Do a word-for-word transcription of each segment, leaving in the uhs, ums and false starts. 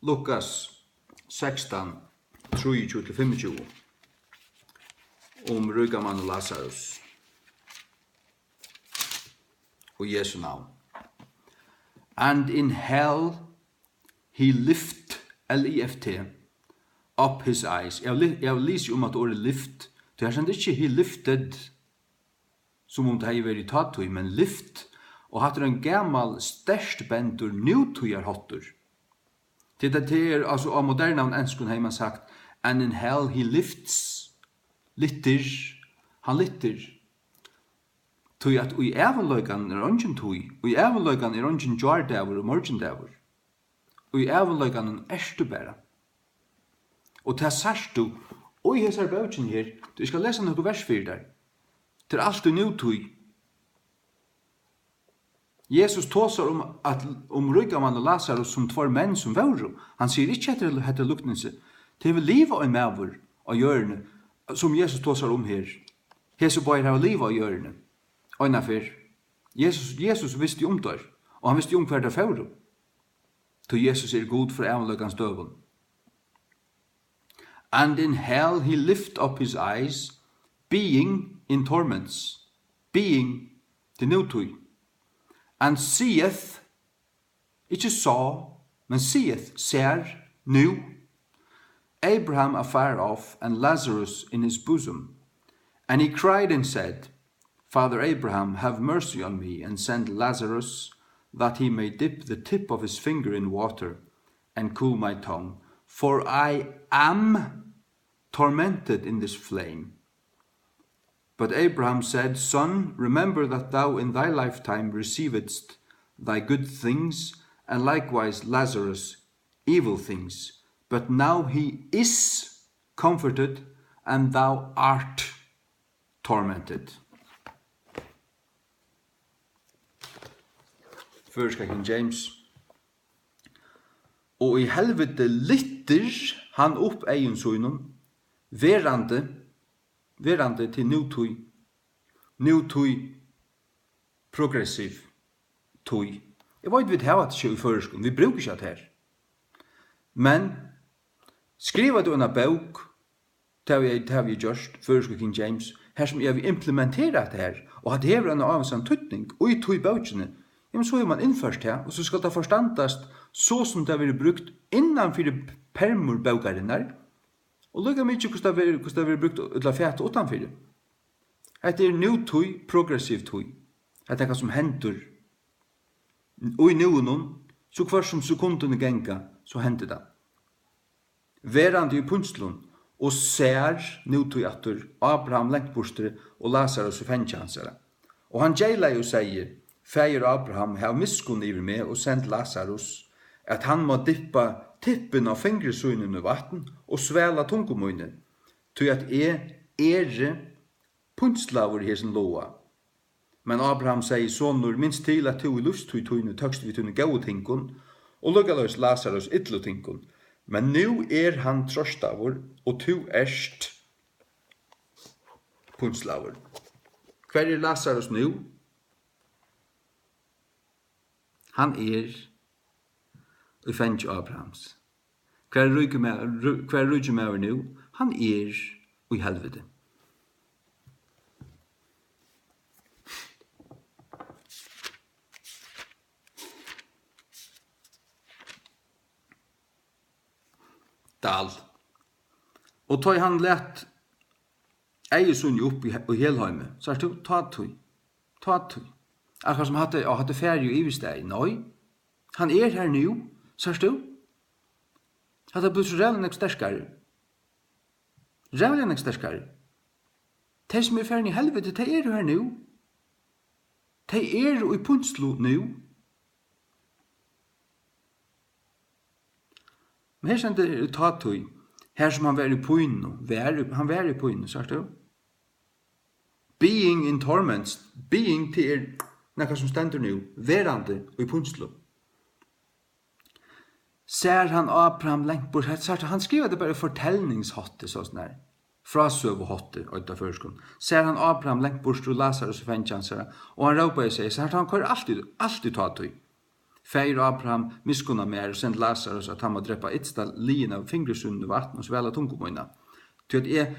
Lukas sekstan, trýogtjúgu til fimmogtjúgu, um ríka mannin Lasarus. Og Jesu navn. And in hell he lift, L I F T, up his eyes. Eg havi li-, eg havi lisið um at orðið lift, tí her stendur ikki he lifted, sum um tað hevði verið í tátíð, men lift, og hatta er ein gamal, sterkt bendur nútíðarháttur. Tí tað er, altso, á modernum enskum hevði mann sagt, "And in hell he lifts", lyftir, hann lyftir. Tí at í ævinleikanum er eingin tíð, í ævinleikanum er eingin gjárdagur og morgindagur. Í ævinleikanum ert tú bara. Og tað sært tú í hesari bókini her. Tú, eg skal lesa nøkur vers fyri tær. Tað er alt í nútíð. Jesus tosar um at, um ríka mann og Lasarus sum tveir menn sum vóru. Hann sigur ikki, hetta er, hetta er líknilsi. Tað hevur livað ein maður á jørðini, sum Jesus tosar um her. Hesir báðir hava livað á jørðini. Eina ferð. Jesus, Jesus visti um teir, og hann visti um hvar teir fóru. Tí Jesus er Gud frá ævinleikans døgum. And in hell he lift up his eyes, being in torments, being, tað er nútíð, and seeth, ikki sá, men seeth, sær, nú, Abraham afar off and Lazarus in his bosom. And he cried and said, Father Abraham, have mercy on me, and send Lazarus, that he may dip the tip of his finger in water, and cool my tongue, for I am tormented in this flame. But Abraham said, Son, remember that thou in thy lifetime receivedst thy good things, and likewise Lazarus evil things. But now he is comforted, and thou art tormented. Føroyska King James. Og í helviti lyftir hann upp eygum sínum, verandi, verandi til nútíð, nútíð, progressiv tíð. Eg veit, vit hava hatta ikki í føroyskum, vit brúka ikki hatta her. Men skrivar tú eina bók, tað havi eg, tað havi eg gjørt, føroysku King James, har sum eg havi implementerað hetta her, og hatta hevur ein ávísan týdning í tí bókini, jamen, so hevur mann innført tað, og so skal tað forstandast, so sum tað verður brúkt innan fyri permur bókarinnar, og líka mikið, hvussu tað verður, hvussu tað verður brúkt ella fatað uttanfyri. Hetta er nútíð, progressiv tíð. Hetta er tað, sum hendir í núinum, so hvørt sum sekundini ganga, so hendir tað. Verandi í pínslum, og sær nútíð aftur, Abraham langt burturi og Lazarus í fangi hansara. Og hann geylaði og segði, Faðir Abraham, hav miskunn yvir meg og send Lazarus, at hann má dyppa tippin av fingri sínum í vatn og svala tungu míni, tí at eg eri pínslaður í hesum loga. Men Abraham segði, Sonur, minst til, at tú í lívstíð tíni tókst við tínum góðu tingum, og líkaleis Lazarus illu tingum. Men nú er hann troystaður, og tú ert pínslaður. Hvar er Lazarus nú? Hann er í fangi Abrahams. Hvar er ríki ma-, rí-, hvar er ríki maður nú? Hann er í helviti. Dal. Og tá ið hann læt eygu síni upp í he-, í helheimi, sært tú, tá tí, tá tí. Akkurát sum hatta, á, hatta er farið og yvirstaðið. Nei, hann er har nú, sært tú. Hatta blívur so ræðuliga nógv sterkari. Ræðuliga nógv sterkari. Tey, sum eru farin í helviti, tey eru har nú. Tey eru í pínslu nú. Men her stendur tá tíð, har sum hann var í pínu, var í, hann var í pínu, sært tú? Being in torments, being, tað er nakað sum stendur nú, verandi í pínslu. Sær hann Abraham langt burtur, sært tú, hann skrivar tað bara í fortelningshátti, so sånn her. Frásøguhátti, eitur tað á føroyskum. Sær hann Abraham langt burtur og Lazarus í fangi hansara, og hann rópar og sigur, sært tú, hann koyrir altíð, altíð tá tíð. Faðir Abraham, miskunna mær og send Lasarus, at hann má drepa ytsta liðin av fingri sínum í vatn og svala tungu mína, tí at eg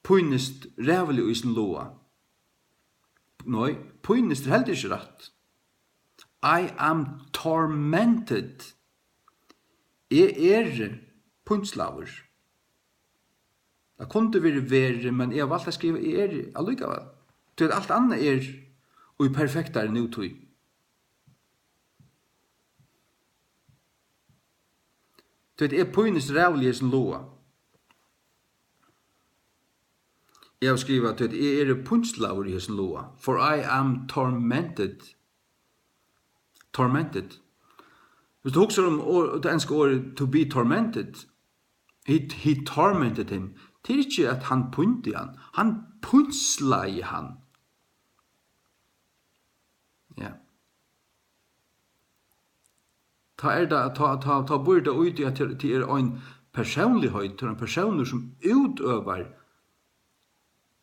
pínist ræðuliga í hesum loga. Nei, pínist er heldur ikki rætt. I am tormented. Eg eri pínslaður. Tað kundi verið verri, men eg havi valt at skriva, eg eri allíkavæl. Tí at alt annað er í perfektari nútíð. Tí at eg pínist ræðuliga í hesum loga. Eg havi skrivað, tí at eg eri pínslaður í hesum loga. For I am tormented. Tormented. Hvis tú hugsar um or-, tað enska orðið to be tormented, he, he tormented him. Tað er ikki, at hann píndi hann. Hann pínslaði hann. Ja. Tá er tað, tá, tá, tá býr tað í tí, at tað, tað er ein persónligheit, tað er ein persónur, sum útøvar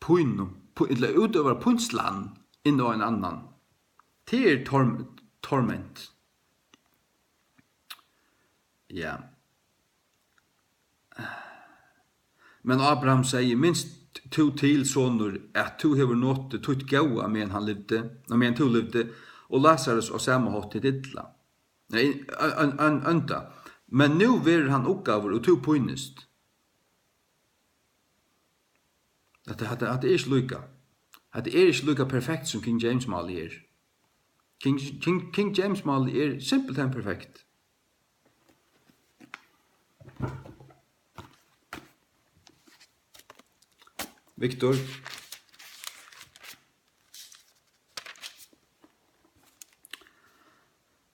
pínu, pí-, ella útøvar pínslan inn á ein annan. Tað er torm-, torment. Ja. Men Abraham segði: Minst tú til, sonur, at tú hevur notið títt góða, meðan hann livdi, og meðan tú livdi, og Lasarus á sama hátt hitt illa. Nei, ø-, ø-, ø-, ønda. Men nú verður hann uggaður, og tú pínist. Hatta, hatta, hatta er ikki líka. Hatta er ikki líka perfekt, sum King James-málið er. King, King, King James-málið er simpelthen perfekt. Victor.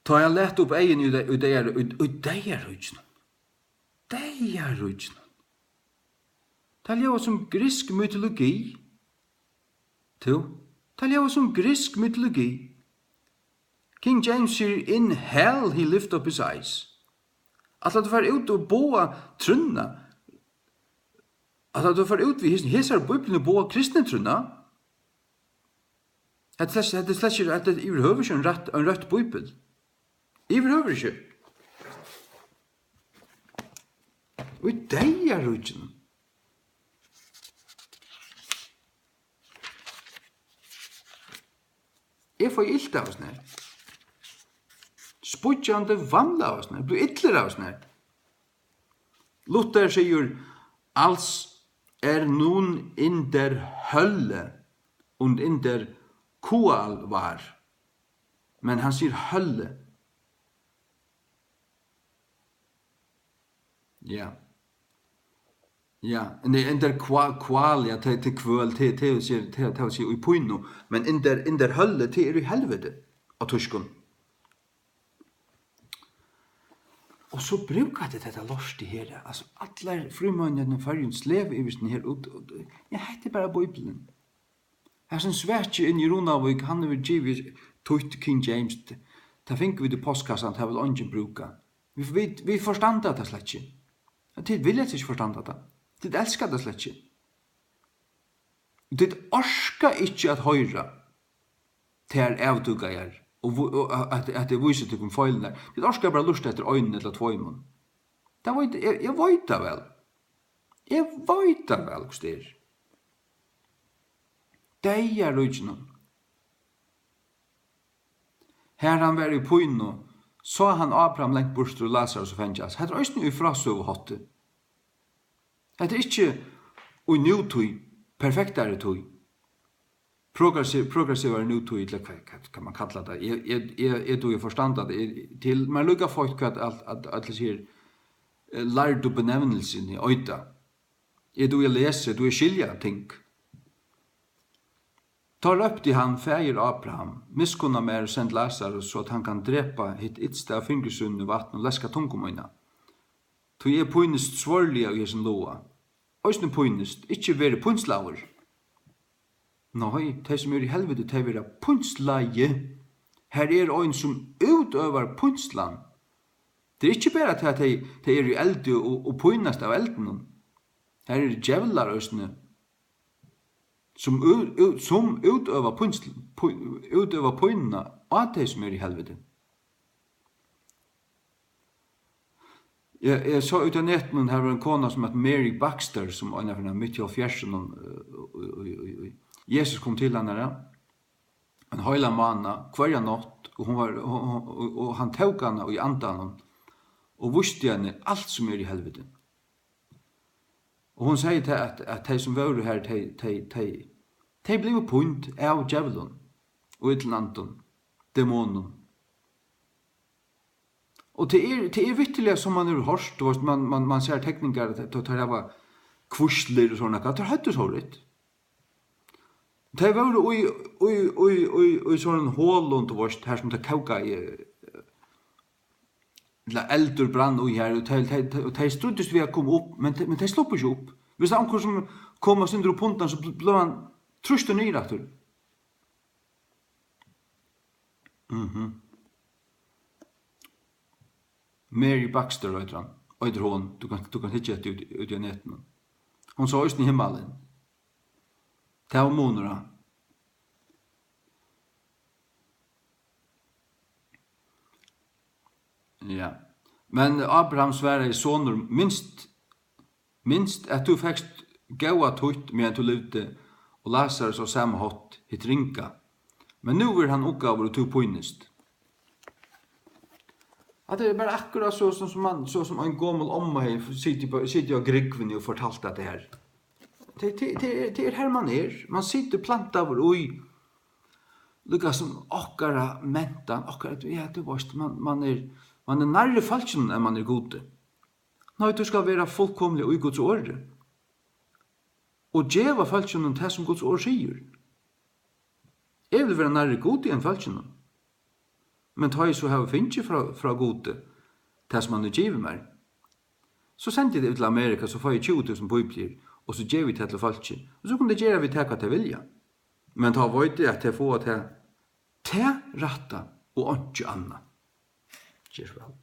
Tá hann læt upp eyguni í de-, í deyðar-, í, í deyðaríkinum. Deyðaríkinum. Tað ljóðar sum griksk mytologi. Tú, tað ljóðar sum griksk mytologi. King James sigur: In hell he lift up his eyes. Ætlar tú at fara út og boða trúnna? Ætlar tú at fara út við hesum, hesar bíbliuni og boða kristni trúnna? Hetta er slett, hetta er slett ikki, hetta er yvirhøvur ikki ein rætt, ein røtt bíbel. Yvirhøvur ikki. Í deyðaríkinum. Eg fái ilt av hesum her. Spýggjandi vaml av hesum her. Blívi illur av hesum her. Luther sigur: Als er nun in der Hölle und in der Qual war. Men hann sigur Hölle. Ja. Ja, nei, in der Qua-, Qual, ja, tað, tað er kvøl, tað, tað vil siga, tað, tað vil siga í pínu, men in der, in der Hölle, tað er í helviti á týskum. Og so brúka tey hetta lortið her, altso, allar frímeinighetirnar í Føroyum sleva yvir seg her út, og, ja, hetta er bara Bíblian. Hasin svaki inni í Runavík, hann hevur givið, týtt King James. Tað fingu vit í postkassan, tað vil eingin brúka. Vit, vit, vit forstanda tað slett ikki. Tit vilja ikki forstanda tað. Tit elska tað slett ikki. Tit orka ikki at hoyra tær avdúkaðar og vo-, og at, at eg vísi tykkum feilirnar. Tit orka bara at lurta eftir einum ella tveimum. Tað veit eg, eg veit tað væl. Eg veit tað væl, hvussu tað er. Deyðaríkinum. Har hann var í pínu, sá hann Abraham langt burtur og Lasarus í fangi hans. Hetta er eisini í frásøguhátti. Hetta er ikki í nútíð, perfektari tíð. Progressi-, progressivari nútíð, ella hvat, hvat kann man kalla tað? Eg, eg, eg, eg dugi at forstanda tað. Eg, til mær líka feitt hvat alt, at, at, at sigur, eh, lærdu benevnelsini eita. Eg dugi at lesa, eg dugi at skilja ting. Tá rópti hann: Faðir Abraham, miskunna mær og send Lasarus, so at hann kann drepa hitt ytsta av fingri sínum í vatn og leska tungu mína. Tí eg pínist svárliga í hesum loga. Eisini pínist, ikki verið pínslaður. Nei, tey sum eru í helviti, tey verða pínslaði. Har er ein sum útøvar pínslan. Tað er ikki bara tað at tey, tey eru í eldi og, og pínast av eldinum. Har eru djevlar eisini, sum ú-, ú-, sum útøva pínsl-, pí-, útøva pínuna á tey sum eru í helviti. Eg, eg sá úti á netinum, har var ein kona, sum æt Mary Baxter, sum eina ferð mitt í hálvfjerðsunum, eh, í, í, í, í, Jesus kom til hennara ein heilan mánað, hvørja nátt, og hon var, og, og, og, og hann tók hana í andanum og vísti henni alt, sum er í helviti. Og hon segði tað, at, at tey, sum vóru har, tey, tey, tey, tey blivu pínd av djevlum og illum andum, demonum. Og tað er, tað er vitterliga, sum man hevur hoyrt, tú veist, man, man, man sær tekningar, at teir, teir hava kvíslir og sovorðið nakað, teir høvdu sovorðið. Tey vóru í, í, í, í, í sovorðnum holum, tú veist, har sum tað kókaði, ella eldur brann í har, og tey, tey, tey, og tey stríddust við at koma upp, men tey, men tey sluppu ikki upp. Viss tað er onkur sum kom og stindur upp undan, so bl-, blívur hann trýstur niður aftur. Mhm. Mary Baxter eitur hann, eitur hon. Tú kanst, tú kanst hyggja eftir út, úti á netinum. Hon sá eisini himmalin. Tað var munur á. Ja. Men Abraham svaraði: Sonur, minst, minst at tú fekst góða títt, meðan tú livdi, og Lasarus á sama hátt hitt ringa. Men nú verður hann uggaður, og tú pínist. Hatta er bara akkurát so sum, sum man, so sum ein gomul omma hevði sitið á, sitið á grúgvuni og fortalt hatta her. Tað, tað, tað er, tað er har, man er. Man situr plantaður í, líka sum okkara mentan, okkara, ja, tú veist, man, man er, man er nærri fólkinum, enn man er Gudi. Nei, tú skalt vera fullkomiliga í Guds orði. Og geva fólkinum tað, sum Guds orð sigur. Eg vil vera nærri Gudi enn fólkinum. Men tá eg so havi fingið frá, frá Gudi tað, sum hann hevur givið mær, so sendi eg tað út til Amerika, so fái eg tjúgu túsund bíbliur, og so gevi eg tað til fólkið. Og so kunnu tey gera við tað, hvat tey vilja. Men tá veit eg, at tey fáa tað, tað rætta og einki annað. Ger so væl.